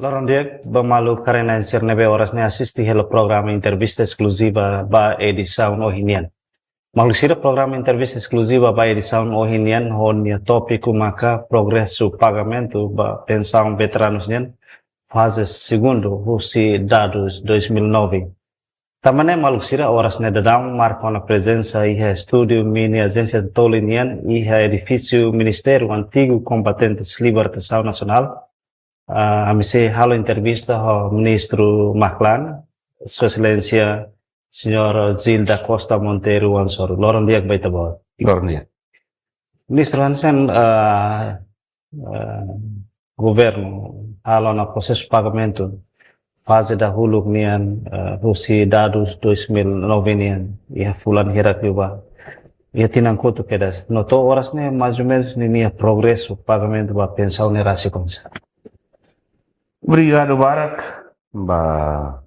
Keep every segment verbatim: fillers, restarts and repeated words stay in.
Loron di'ak ba maluk karenan sira ne'ebé oras ne'e asiste hela programa entrevista eskluziva ba edisaun ohin nian. Maluk sira, programa entrevista eskluziva ba edisaun ohin nian ho nia tópiku maka progresu pagamentu ba pensaun veteranus nian, faze segundu husi dadus dois mil e nove. Tanba ne'e maluk sira, oras ne'e daudaun marka ona prezensa iha estúdiu mini Ajénsia Toli nian iha edifísiu Ministériu Antigu Kombatentes Libertasaun Nasionál. Ah, ami sei halo entrevista ho Ministru Maklan, Sua Exelénsia Señora Gil da Costa Monteiro Oan Soru. Loron di'ak ba ita-boot. Loron di'ak. Ministru, hanesan, ah, ah, governu halo ona prosesu pagamentu faze dahuluk nian, ah, husi dadus dois mil e nove nian, iha fulan hirak liubá, iha tinan kotuk kedas. No to'o oras ne'e, mais ou menus, ninia progresu pagamentu ba pensaun ne'e rasik oinsá? Obrigadu barak ba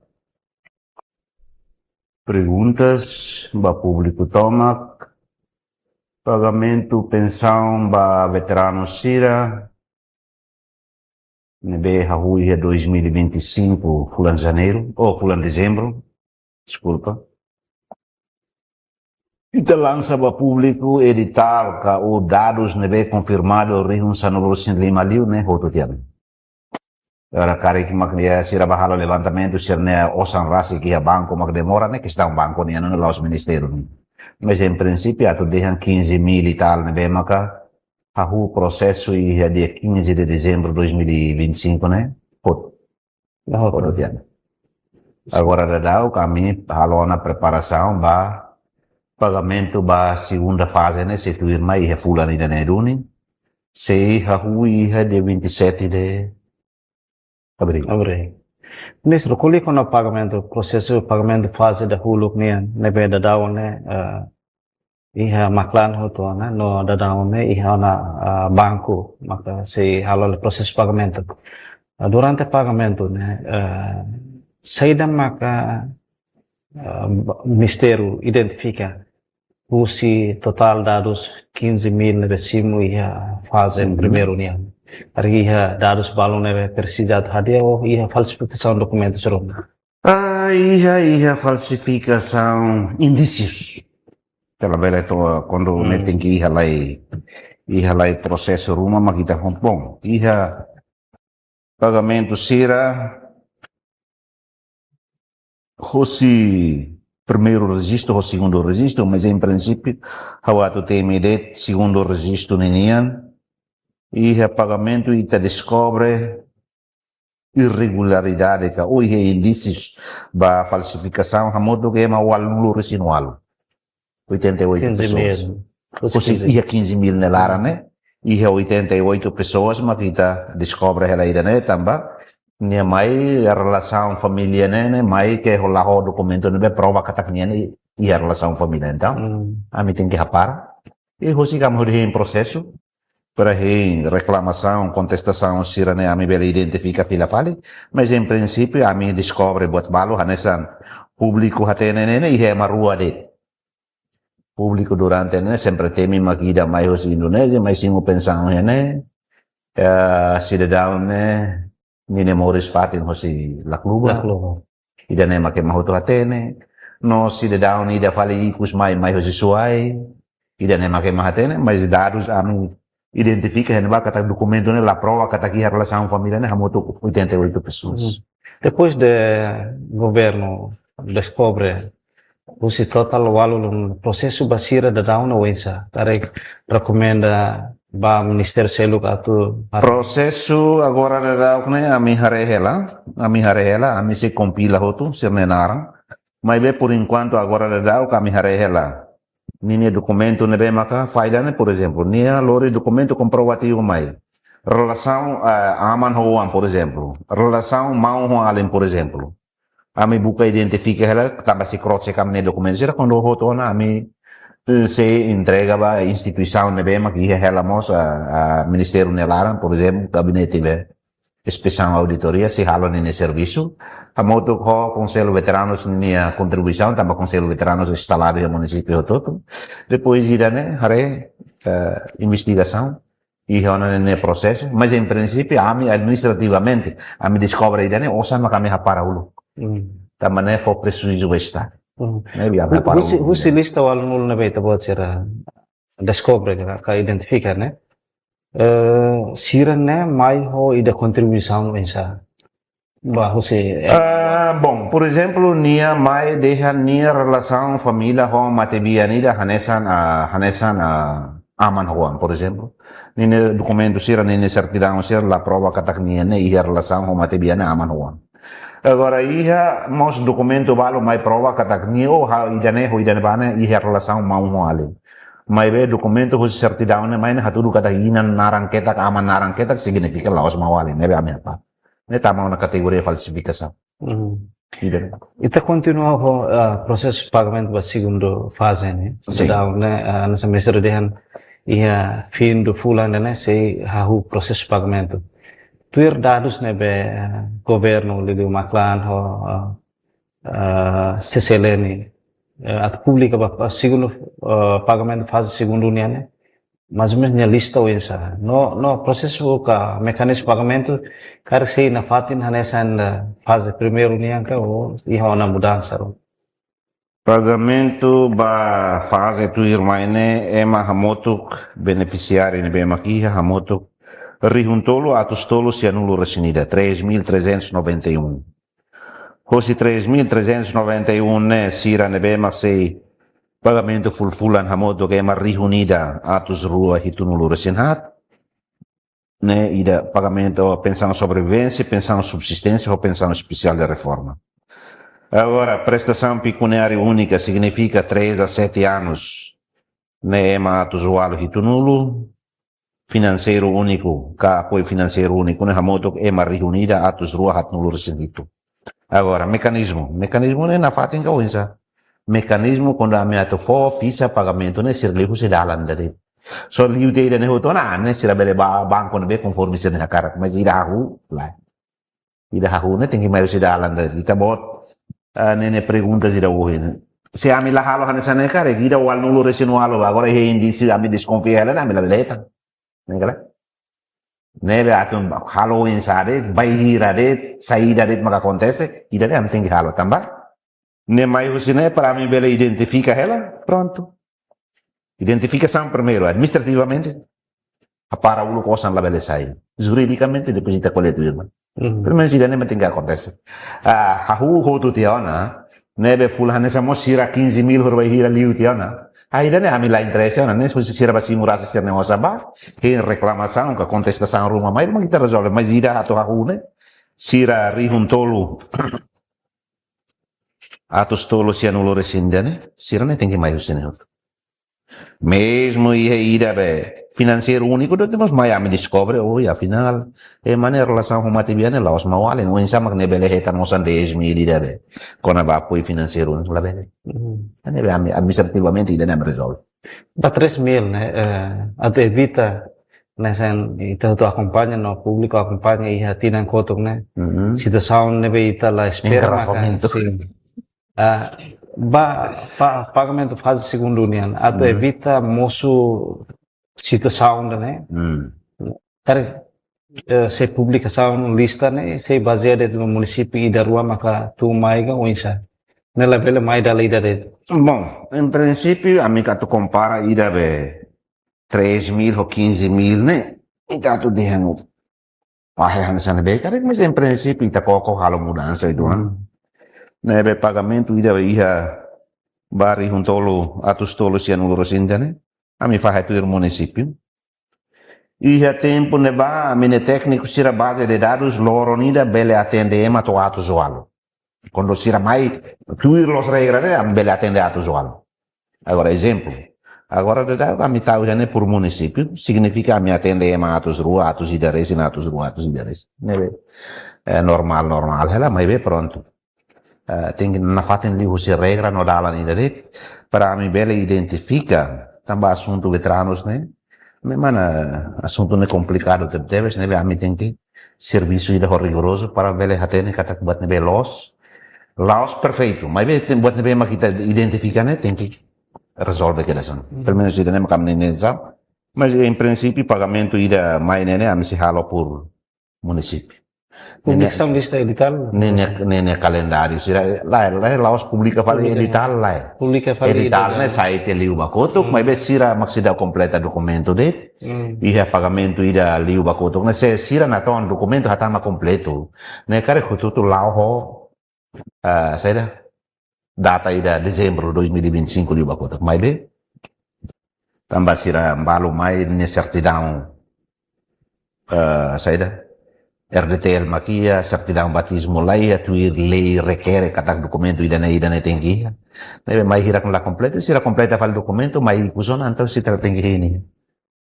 perguntas, ba públiku tomak. Pagamentu pensaun ba veteranu sira ne'ebé hahú iha dois mil e vinte e cinco fulan Janeiru, ou fulan Dezembru, deskulpa. Ita lansa ba públiku editál ka ou dadus ne'ebé konfirmadu rihun sanulu-resin-lima liu ne'e hotu tiha ona. Agora karik mak ne'e sira bá halo levantamentu, sira-nia osan rasik iha banku mak demora ne'e kestaun banku nian, ne'e la'ós ministériu nian. Mas em princípio atu dehan quinze mil e tal ne'ebé maka hahú prosesu iha dia quinze de dezembro dois mil e vinte e cinco ne'e hotu. Hotu tiha ona. Agora daudaun ami halo ona preparasaun ba pagamentu ba segunda faze ne'e sei tuirmai iha fulan ida-ne'e duni. Sei hahú iha dia vinte e sete de abril. Abril. Ministru, ko'alia kona-ba pagamentu, prosesu pagamentu faze dahuluk nian, ne'ebé daudaun ne'e, eh, iha Maklan hotu ona, no daudaun ne'e iha ona, ah, banku, maka sei halo hela prosesu pagamentu. Ah, durante pagamentu ne'e, eh, saida maka, ah, ministériu identifika husi totál dadus quinze mil ne'ebé simu iha faze primeiru nian? Karik iha dadus balun ne'ebé presiza atu hadi'a ou iha falsifikasaun dokumentus ruma? Ah, iha, iha falsifikasaun indísius. Ita labele to'o kuandu ne'e tenke iha lai, iha lai prosesu ruma mak ita fó. Bom, iha pagamentu sira hosi primeiru rejistu, ho segundu rejistu, mas em princípio ha'u atu temi de'it segundu rejistu ninian, iha pagamentu ita deskobre irregularidade ka ou iha indísius ba falsifikasaun hamutuk ema ualunulu-resin-ualu. Oitenta e oito pessoas. Hosi iha quinze mil ne'e laran ne'e, iha oitenta e oito pessoas mak ita deskobre hela ida-ne'e tanba nia mai relasaun família ne'e, ne'e mai ke hola ho dokumentu ne'ebé prova katak nia ne'e iha relasaun família. Entaun ami tenke hapara. I husik ami hodi hein prosesu para hein reklamasaun, kontestasaun sira-ne'e ami bele identifika fila fali, mas em princípio ami deskobre buat balu hanesan públiku hatene ne'e, ne'e iha ema rua de'it. Públiku durante ne'e sempre temi mak ida mai hosi Indonézia, mai simu pensaun iha ne'e, eh, sidadaun ne'e ninia moris-fatin hosi Lacluba. Lacluba. Ida-ne'e mak ema hotu hatene. No sidadaun ida fali ikus mai, mai hosi Suai. Ida-ne'e mak ema hatene, mas dadus ami identifika iha ne'ebá katak dokumentu ne'e la prova katak iha relasaun família ne'e hamutuk oitenta e oito pessoas. Depois de governu deskobre husi totál ualunulu, prosesu ba sira daudaun ne'e oinsá? Karik rekomenda ba ministériu seluk atu haree? Prosesu agora daudaun ne'e ami haree hela, ami haree hela, ami sei kompila hotu sira-nia naran. Maibé por enkuantu agora daudaun ami haree hela ninia dokumentu ne'ebé maka falla ne'e, por ezemplu, nia lori dokumentu komprovativu mai. Relasaun, eh, aman ho oan, por ezemplu. Relasaun maun ho alin, por ezemplu. Ami buka identifika hela, tanba sei cross check ami-nia dokumentu sira, kuandu hotu ona ami, eh, sei entrega ba instituisaun ne'ebé mak iha hela mós, ah, ah, ministériu nia laran, por ezemplu, gabinete be inspesaun auditoria sei halo ninia servisu. Hamutuk ho Konsellu Veteranus ninia kontribuisaun, tanba Konsellu Veteranus instaladu iha munisípiu hotu-hotu. Depois ida-ne'e haree, eh, investigasaun iha ona ne'e prosesu, mas em princípio, ami administrativamente, ami deskobre ida-ne'e, osan maka ami hapara uluk. Hmm. Tanba ne'e fó prejuízu ba Estadu. Hmm. Ne'ebé ami Hu-, hapara husi, uluk. Husi lista ualunulu ne'ebé ita-boot sira deskobre ka, ka identifika ne'e. Eh, sira-ne'e mai ho ida kontribuisaun oinsá? Ba husi, eh, Ah, bom, por ezemplu, nia mai dehan nia relasaun família ho matebian ida hanesan, ah, hanesan, ah, aman ho oan, por ezemplu. Ninia dokumentu sira, ninia sertidaun sira la prova katak nia ne'e iha relasaun ho matebian ne'e aman ho oan. Agora, iha mós dokumentu balu mai prova katak nia, oh, ha, ida-ne'e, ho ida-ne'ebá ne'e iha relasaun maun ho alin. Maibé dokumentu husi sertidaun ne'e mai ne'e hatudu katak inan naran ketak, aman naran ketak, signifika la'ós maun ho alin, ne'ebé ami hapara. Ne'e tama ona kategoria falsifikasaun. Hmm. Ida-ne'e. Ita kontinua ho, ah, prosesu pagamentu ba segundu faze ne'e. Sin. Daudaun ne'e, ah, hanesan mestre dehan iha fim do fulan ne'e sei hahú prosesu pagamentu. Tuir dadus ne'ebé, ah, governu liuliu Maklan ho, ah, ah, C C L N, eh, atu publika ba, ba segundu, eh, pagamentu faze segundu nian ne'e, mais ou menus nia lista oinsá? No, no prosesu ka mekanizmu pagamentu karik sei nafatin hanesan, eh, faze primeiru nian ka ou iha ona mudansa? Pagamentu ba faze tuirmai ne'e ema hamutuk, benefisiáriu ne'ebé mak iha hamutuk rihun tolu atus tolu sianulu resin ida, três mil trezentos e noventa e um. Hosi três mil trezentos e noventa e um ne'e sira ne'ebé mak sei pagamentu fulan-fulan hamutuk ema rihun ida atus rua hitunulu resin haat. Ne'e ida pagamentu pensaun sobrevivénsia, pensaun subsisténsia ou pensaun espesiál de reforma. Agora, prestasaun pekuniária únika signifika três a sete anos. Ne'e ema atus ualu hitunulu, finanseiru úniku, ka apoiu finanseiru úniku ne'e hamutuk ema rihun ida atus rua haatnulu resin hitu. Agora, mekanizmu. Mekanizmu ne'e nafatin ka oinsá? Mekanizmu kuandu ami atu fó fixa pagamentu ne'e sira liu husi dalan ida de'it. Só liu tiha ida-ne'e hotu ona, ne'e sira bele ba banku ne'ebé konforme sira-nia hakarak, mas ida hahú, lae. Ida hahú ne'e tenke mai husi dalan ida de'it. Ita-boot, ah, ne'e, ne'e pergunta sira ohin. Se ami la halo hanesan ne'e karik, ida ualunulu resin ualu ba, agora iha indísiu ami deskonfia hela, ami labele hetan. Ne'e ka lae? Ne'ebé atu halo oinsá de'it, bainhira de'it, saida de'it maka akontese, ida-ne'e ami tenke halo tanba ne'e mai husi ne'e para ami bele identifika hela, prontu. Identifikasaun primeiru, administrativamente, hapara uluk osan labele sai. Juridikamente, depois ita ko'alia tuirmai. Mhm. Pelumenus ida-ne'e mak tenke akontese. Ah, hahú hotu tiha ona, ne'ebé fulan hanesan mós sira quinze mil hor bainhira liu tiha ona. Ah, ida-ne'e ami la interese ona, ne'e husi sira ba simu rasik sira-nia osan ba, hein reklamasaun, ka kontestasaun ruma, mai, mai ita rezolve, mas ida atu hahú ne'e, sira rihun tolu atus tolu sianulu resin ida ne'e, sira-ne'e tenke mai husi ne'e hotu. Mezmu iha ida be finanseiru úniku, depois mai ami deskobre, oh, ya, afinál, ema ne'e relasaun ho matebian ne'e la'ós maun ho alin, oinsá mak ne'e bele hetan osan dez mil ida be kona-ba apoiu finanseiru úniku, labele. Hmm. Ne'ebé ami administrativamente ida-ne'e ami rezolve. Ba três mil ne'e, eh, atu evita hanesan ita hotu akompaña no públiku akompaña iha tinan kotuk ne'e. Mhm. Situasaun ne'ebé ita la espera maka, engarrafamentu, sin. Ah, ba, pa, pagamentu faze segundu nian, atu, mhm, evita mosu situasaun ida-ne'e. Hmm. Karik, eh, sei publikasaun lista ne'e, sei bazeia de'it ba munisípiu ida rua maka tun mai ka oinsá? Ne'e labele mai dala ida de'it. Bom, em princípio, ami atu kompara ida be três mil ho quinze mil ne'e, ita atu dehan fahe hanesan ne'ebé karik, mas em princípio ita koko halo mudansa ida ona. Hmm. Ne'ebé pagamentu ida iha ba rihun tolu atus tolu sianulu resin ida ne'e, ami fahe tuir munisípiu. Iha tempu ne'ebá, ami-nia tékniku sira baze de dadus loron ida bele atende ema to'o atus ualu. Kuandu sira mai tuir loos regra ne'e, ami bele atende atus ualu. Agora, ezemplu. Agora, daudaun ami tau iha ne'e por munisípiu, signifika ami atende ema atus rua, atus ida resin, atus rua, atus ida resin. Ne'ebé, eh, normál, normál hela, maibé prontu. Eh, tenke nafatin liu husi regra no dalan ida de'it, para ami bele identifika, tanba asuntu veteranus ne'e, memang, eh, asuntu ne'e komplikadu tebetebes, ne'ebé ami tenke servisu ida ho rigorozu para bele hatene katak buat ne'ebé loos, la'ós perfeitu, maibé buat ne'ebé mak ita identifika ne'e tenke rezolve kedas ona. Hmm. Pelumenus ida-ne'e mak ami-nia intensaun, Mas em princípio pagamentu ida mai ne'e ne'e ami sei halo por munisípiu. Publikasaun lista editál? Ne'e ne'e, ne'e ne'e kalendáriu sira lae, lae, la'ós publika fali editál lae. Publika fali editál ne'e sai tiha liu ba kotuk, maibé sira mak seidauk kompleta dokumentu de'it. Iha pagamentu ida liu ba kotuk ne'e, se sira natoon dokumentu hatama kompletu, ne'e karik hotu-hotu la'o ho, ah, saida, data ida dezembru dois mil e vinte e cinco liu ba kotuk. Maibé tanba sira balu mai ne'e sertidaun, eh, saida, R D T L mak iha, sertidaun batizmu la iha, tuir lei rekere katak dokumentu ida-ne'e, ida-ne'e tenke iha. Ne'ebé mai hirak la kompletu, sira kompleta fali dokumentu, mai ikus ona, entaun sira tenke iha ne'e.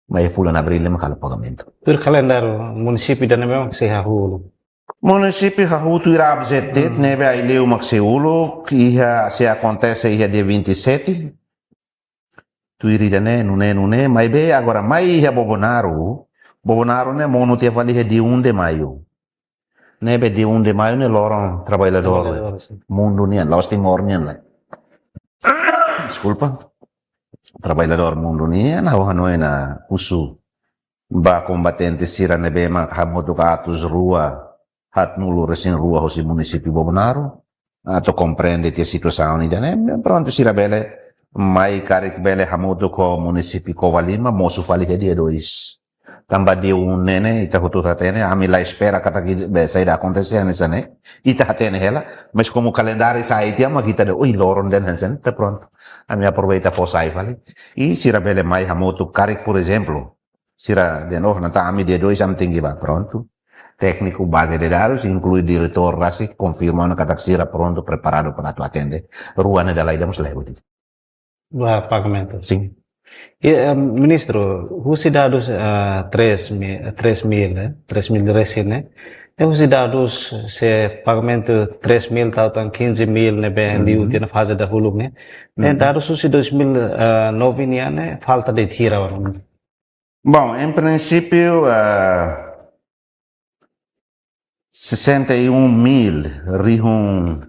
Mai fulan abríl ne'e mak halo pagamentu. Tuir kalendáriu munisípiu ida-ne'e memang sei hahú uluk. Munisípiu hahú tuir A B Z T, ne'ebé Aileu mak sei uluk, iha sei akontese iha dia vinte e sete. Tuir ida-ne'e, nune'e, nune'e, maibé agora mai iha Bobonaro, Bobonaro ne'e monu tiha fali iha dia um de maio. Ne'ebé dia um de maio ne'e loron traballadór. Traballadór, sin. Mundu nian, la'ós Timor nian lae. Deskulpa. Traballadór mundu nian, ha'u hanoin ona husu ba kombatente sira ne'ebé mak hamutuk atus rua haatnulu resin rua hosi munisípiu Bobonaro, atu komprende tiha situasaun ida-ne'e, prontu sira bele mai, karik bele hamutuk ho munisípiu Covalima, mosu fali iha dia dois. Tanba dia um ne'e ne'e, ita hotu hatene, ami la espera katak be saida akontese hanesan ne'e, ita hatene hela, mas komu kalendáriu sai tiha mak ita dehan, ui, loron ida-ne'e hanesan ne'e, entaun prontu. Ami aproveita fó sai fali. I sira bele mai hamutuk, karik, por ezemplu, sira dehan, oh, entaun ami dia dois ami tenke bá, prontu. Tékniku, baze de dadus, inklui diretór rasik, konfirma ona katak sira prontu, preparadu para atu atende. Rua ne'e dala ida mós la'e buat ida. Ba pagamentu. Sin. I, em, Ministru, husi dadus, eh, três mil, três mil, eh, três mil resin, eh? E husi dadus se pagamentu três mil tau tan quinze mil ne'ebé liu tiha ona faze dahuluk ne'e. E dadus husi dois mil e nove nian ne'e falta de'it hira ona? Bom, em princípio, eh, sessenta e um mil rihun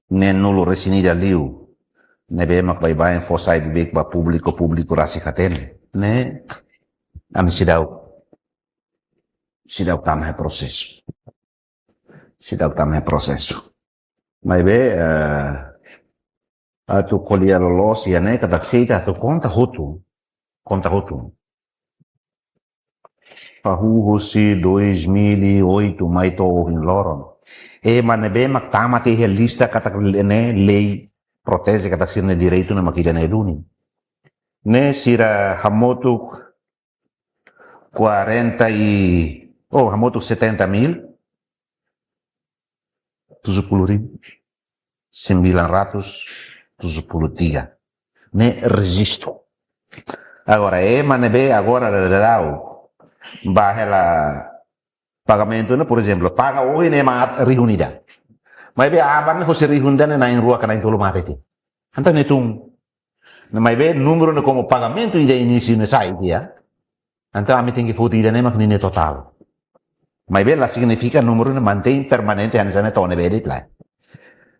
neenulu resin ida liu, ne'ebé mak baibain fó sai beibeik ba públiku, públiku rasik hatene. Ne'e, ami seidauk, seidauk tama iha prosesu. Seidauk tama iha prosesu. Maibé, eh, atu ko'alia loloos iha ne'e katak se ita atu konta hotu. Konta hotu. Hahú husi dois mil e oito mai to'o ohin loron. Ema ne'ebé mak tama tiha iha lista katak le-, ne'e lei proteje katak sira-nia direitu ne'e mak ida-ne'e duni. Ne'e sira hamutuk quarenta e, oh, hamutuk setenta mil tujuh puluh ribu sembilan ratus tujuh puluh tiga. Ne'e rejistu. Agora, ema ne'ebé agora daudaun bá hela pagamentu ne'e, por ezemplu, paga ohin ne'e ema rihun ida. Maibé aban ne'e husi rihun ida ne'e na'in rua ka na'in tolu mate tiha. Entaun ne'e tun. Ne'e maibé númeru ne'e komu pagamentu ida inísiu ne'e sai tiha. Entaun ami tenke foti ida-ne'e mak ninia totál. Maibé la signifika númeru ne'e mantein permanente hanesan ne'e to'o ne'ebé de'it lae.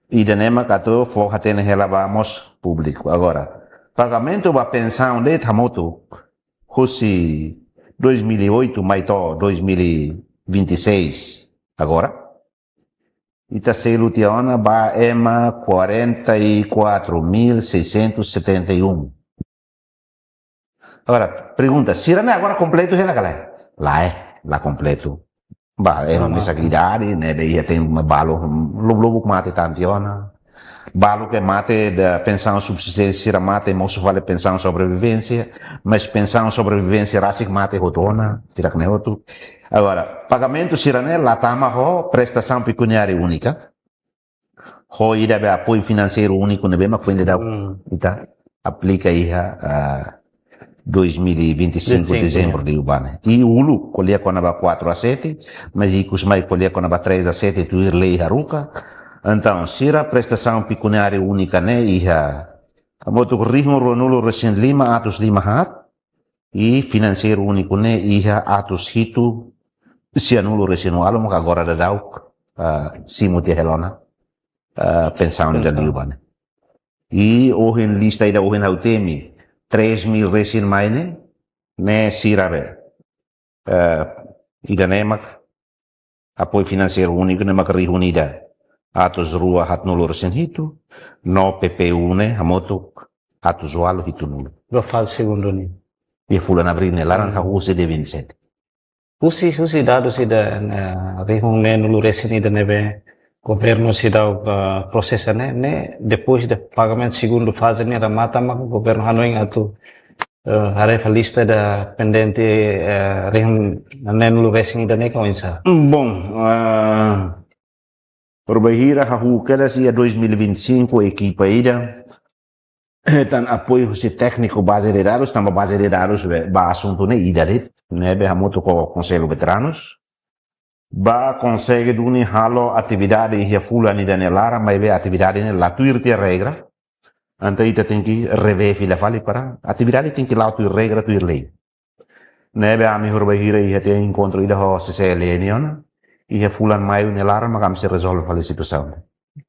Ida-ne'e mak atu fó hatene hela ba mós públiku. Agora, pagamentu ba pensaun de'it hamutuk husi dois mil e oito mai to'o dois mil e vinte e seis agora, ita selu tiha ona ba ema quarenta e quatro mil seiscentos e setenta e um. Agora, pergunta, sira-ne'e agora kompletu hela ka lae? Lae, la kompletu. Ba, ema mesak idade, ne'ebé iha tan balu, lubuk-lubuk mate tan tiha ona. Balu ke mate da pensaun subsisténsia, sira mate, mosu fali pensaun sobrevivénsia, mas pensaun sobrevivénsia rasik mate hotu ona, hirak-ne'e hotu. Agora, pagamentu sira-ne'e la tama ho prestasaun pekuniária únika. Ho ida be apoiu finanseiru úniku ne'ebé mak foin daudaun ita aplika iha, ah, dois mil e vinte e cinco, dezembru liubá ne'e. I uluk ko'alia kona-ba quatro a sete, mas ikus mai ko'alia kona-ba três a sete tuir lei haruka. Entaun, sira prestasaun pekuniária únika ne'e iha hamutuk rihun ruanulu resin lima atus lima haat, i finanseiru úniku ne'e iha atus hitu sianulu resin ualu, maka agora daudaun, ah, simu tiha hela ona, ah, pensaun ida liubá ne'e. I ohin lista ida ohin ha'u temi, três mil resin mai ne'e, ne'e sira be. Eh, ida-ne'e mak apoiu finanseiru úniku ne'e mak rihun ida atus rua haatnulu resin hitu, no P P U ne'e hamutuk atus ualu hitunulu. Ba faze segundu nian. Iha fulan abríl ne'e laran, hmm, hahú husi dia vinte e sete. Husi, husi dadus ida, eh, rihun neenulu resin ida ne'ebé governu seidauk, eh, prosesa ne'e, ne'e depois de pagamentu segundu faze ne'e remata mak governu hanoin atu, eh, haree fali lista ida pendente, eh, rihun neenulu resin ida ne'e ka oinsá? Bom, ah, por bainhira hahú kedas iha dois mil e vinte e cinco ekipa ida hetan apoiu husi tékniku baze de dadus, tanba baze de dadus be, ba asuntu ne'e ida de'it, ne'ebé hamutuk ho Konsellu Veteranus. Ba konsege duni halo atividade iha fulan ida-ne'e laran, maibé atividade ne'e la tuir tiha regra. Entaun ita tenke revee fila fali para atividade tenke la'o tuir regra, tuir lei. Ne'ebé ami horibainhira iha tiha enkontru ida ho C C L N ona, iha fulan maiu ne'e laran mak ami sei rezolve fali situasaun.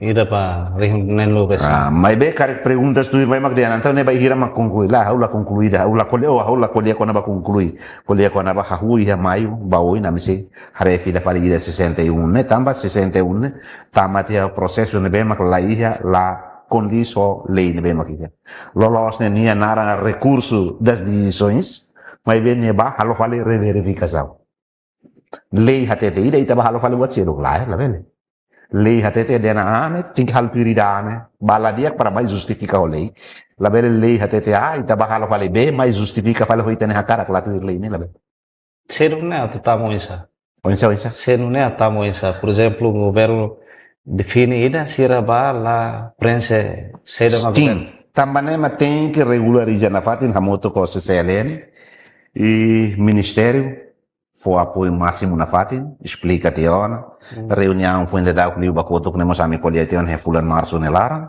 Ida ba rihun neenulu resin. Ah, maibé karik perguntas tuirmai mak dehan, entaun ne'e bainhira mak konklui? Lae, ha'u la konklui ida, ha'u la ko'alia, oh, ha'u la ko'alia kona-ba konklui. Ko'alia kona-ba hahú iha maiu ba oin ami sei haree fila fali ida sessenta e um ne'e, tanba sessenta e um ne'e tama tiha prosesu ne'ebé mak la iha, la kondiz ho lei ne'ebé mak iha. Loloos ne'e nia naran rekursu das decisões, maibé nia ba halo fali reverifikasaun. Lei hatete ida, ita ba halo fali buat seluk, lae, labele. Lei hatete dehan A ne'e, tenke halo tuir ida A ne'e. Ba la di'ak para mai justifika ho lei. Labele lei hatete A, ita ba halo fali B, mai justifika fali ho ita-nia hakarak la tuir lei ne'e, labele. Seluk ne'e atu tama oinsá? Oinsá, oinsá? Seluk ne'e atu tama oinsá? Por ezemplu, governu define ida, sira ba la prenxe saida mak governu. Sin, tanba ne'e mak tenke regulariza nafatin hamutuk ho C C L N i ministériu, fó apoiu másimu nafatin, esplika tiha ona. Hmm. Reuniaun foin daudauk liu ba kotuk ne'e mós ami ko'alia tiha ona iha fulan marsu ne'e laran.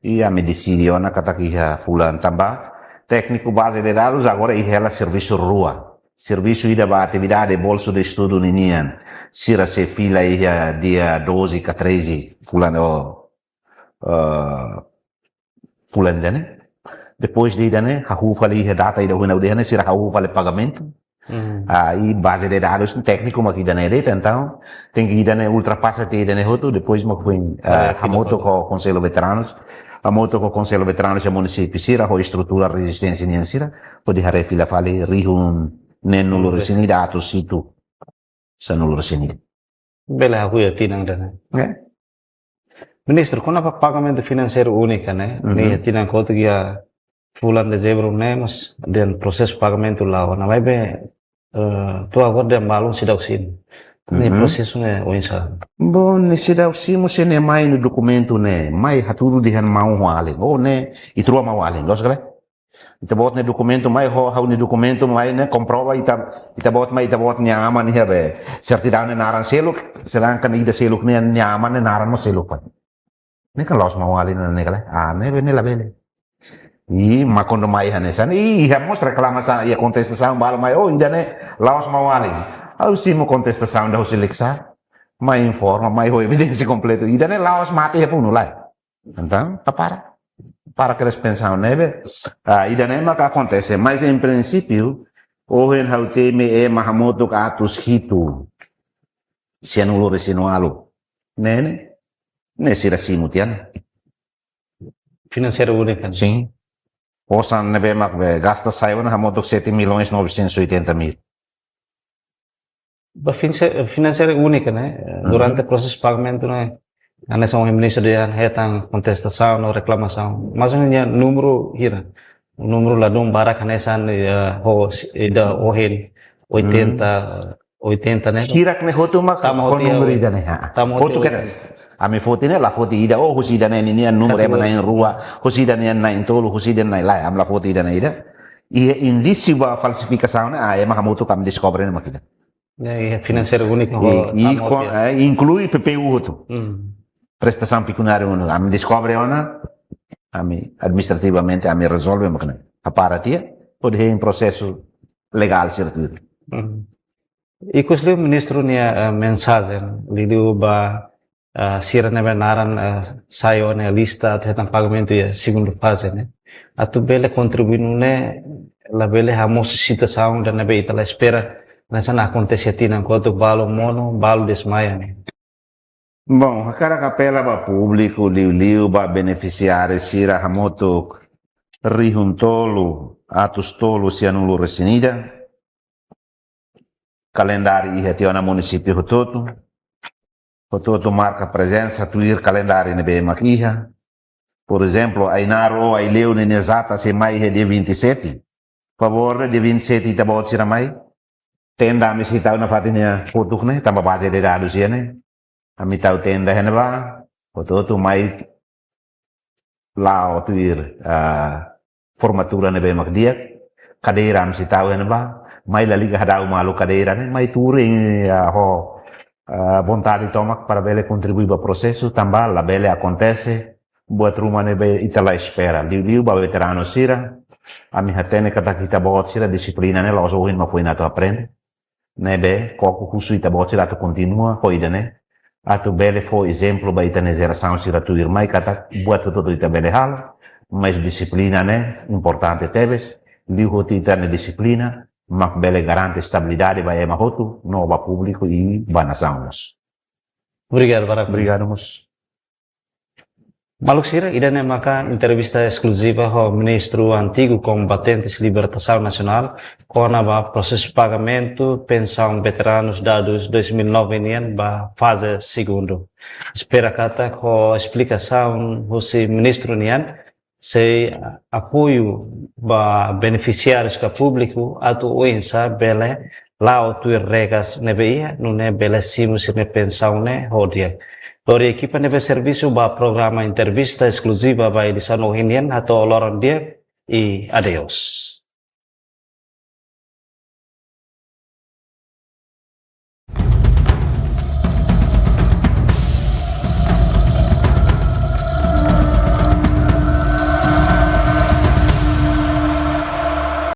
I ami deside ona katak iha fulan, tanba tékniku baze de dadus agora iha hela servisu rua. Servisu ida ba atividade bolsu de estudu ninian, sira sei fila iha dia doze ka treze fulan, oh, eh, fulan ida-ne'e. Depois de ida-ne'e, hahú fali iha data ida ohin ha'u dehan ne'e, sira hahú fali pagamentu. Hmm. Ah, i baze de dadus tékniku mak ida-ne'e de'it, entaun tenke ida-ne'e ultrapasa tiha ida-ne'e hotu, depois mak foin, ah, haree fila hamutuk fali ho Konsellu Veteranus, hamutuk ho Konsellu Veteranus iha munisípiu sira, ho estrutura rezisténsia nian sira, hodi haree fila fali rihun neenulu resin ida atus hitu sanulu resin ida. Bele hahú iha tinan ida-ne'e. Ya. Ministru, kona-ba pagamentu finanseiru úniku ne'e, mhm, ne'e iha tinan kotuk iha fulan dezembru ne'e mós dehan prosesu pagamentu la'o ona, maibé, eh, to'o agora dehan balun seidauk simu. Ne'e, mhm, prosesu ne'e oinsá? Bom, ne'e seidauk simu, se ne'e mai nia dokumentu ne'e, mai hatudu dehan maun ho alin. Oh, ne'e ita rua maun ho alin, loos ka lae? Ita-boot nia dokumentu mai, ho ha'u-nia dokumentu mai ne'e, komprova ita, ita-boot mai, ita-boot nia aman iha be sertidaun nia naran seluk, sedangkan ida seluk ne'e nia aman nia naran mós seluk fali. Ne'e kan la'ós maun ho alin ne'e ka lae? Ah, ne'ebé ne'e labele. I mak kuandu mai hanesan, i iha mós reklamasaun, iha kontestasaun balu mai, oh, ida-ne'e la'ós maun ho alin. Ha'u simu kontestasaun ida husi Likisá, mai informa, mai ho evidénsia kompletu. Ida-ne'e la'ós mate iha funu, lae. Entaun, hapara. Para kedas pensaun ne'ebé, ah, ida-ne'e maka akontese. Mas, em princípio, ohin ha'u temi ema hamutuk atus hitu sianulu resin ualu. Ne'e, ne'e, ne'e sira simu tiha ona. Finanseiru úniku ne'e? Sin. Osan ne'ebé mak be gasta sai ona hamutuk sete milhões novecentos e oitenta mil. Ba finse-, finanseiru úniku ne'e, mhm, durante prosesu pagamentu ne'e, hanesan ohin ministru dehan hetan kontestasaun no reklamasaun. Mas nia númeru hira? Númeru ladún barak hanesan, eh, ho, ida ohin oitenta, hmm, oitenta ne'e? Sira ne'e hotu mak tama ho hotu iha númeru ida-ne'e, ha. Tama hotu iha kedas. Ami foti ne'e la foti ida, oh, husi ida-ne'e ninian númeru ema na'in-rua, husi ida-ne'e na'in-tolu, husi ida-ne'e na'in-lai, ami la foti ida-ne'e ida. Iha indísiu ba falsifikasaun ne'e, ah, ema hamutuk ami deskobre ne'e mak ida. Ya, iha finanseiru úniku ho, i, i tama ho kon-, eh, inklui P P U hotu. Hmm. Prestasaun pekuniária úniku. Ami deskobre ona, ami administrativamente, ami rezolve mak ne'e. Hapara tiha, hodi hein prosesu legál sira tuir. Hmm. Ikus liu ministru nia, eh, mensajen, liuliu ba ah, sira ne'ebé naran, ah, sai ona iha lista atu hetan pagamentu iha segundu faze ne'e. Atu bele kontribui nune'e, labele hamosu situasaun ida ne'ebé ita la espera, hanesan akontese tinan kotuk, balu monu, balu desmaia ne'e. Bom, hakarak apela ba públiku, liuliu ba benefisiáriu sira hamutuk rihun tolu, atus tolu sianulu resin ida. Kalendáriu iha tiha ona munisípiu hotu-hotu. Hotu-hotu marka prezensa tuir kalendáriu ne'ebé mak iha. Por ezemplu, Ainaro ou Aileu ninia data sei mai iha dia vinte e sete. Favór dia vinte e sete ita-boot sira mai. Tenda ami sei tau nafatin nia kotuk ne'e, tanba baze de dadus iha ne'e. Ami tau tenda iha ne'ebá, hotu-hotu mai la'o tuir, ah, formatura ne'ebé mak di'ak, kadeira ami sei tau iha ne'ebá, mai lalika hadau malu kadeira ne'e, mai tuur, ah, ho, ah, vontade tomak para bele kontribui ba prosesu, tanba labele akontese buat ruma ne'ebé ita la espera. Liuliu ba veteranu sira, ami hatene katak ita-boot sira dixiplina ne'e la'ós ohin mak foin atu aprende. Ne'ebé koko husu ita-boot sira atu kontinua ho ida-ne'e. Atu bele fó ezemplu ba ita-nia jerasaun sira tuirmai katak buat hotu-hotu ita bele halo, mas dixiplina ne'e importante tebes, liuhosi ita-nia dixiplina mak bele garante estabilidade ba ema hotu, no ba públiku i ba nasaun mós. Obrigadu barak. Obrigadu mós. Maluk sira, ida-ne'e maka entrevista eskluziva ho Ministru Antigu Kombatentes Libertasaun Nasionál, kona-ba prosesu pagamentu pensaun veteranus dadus dois mil e nove nian ba faze segundu. Espera katak ho esplikasaun husi Ministru nian, sei apoiu ba benefisiárius ka públiku atu oinsá bele la'o tuir regras ne'ebé iha, nune'e bele simu sira-nia pensaun ne'e ho di'ak. Lori ekipa ne'ebé servisu ba programa entrevista eskluziva ba edisaun ohin nian, hato'o loron di'ak i adeus.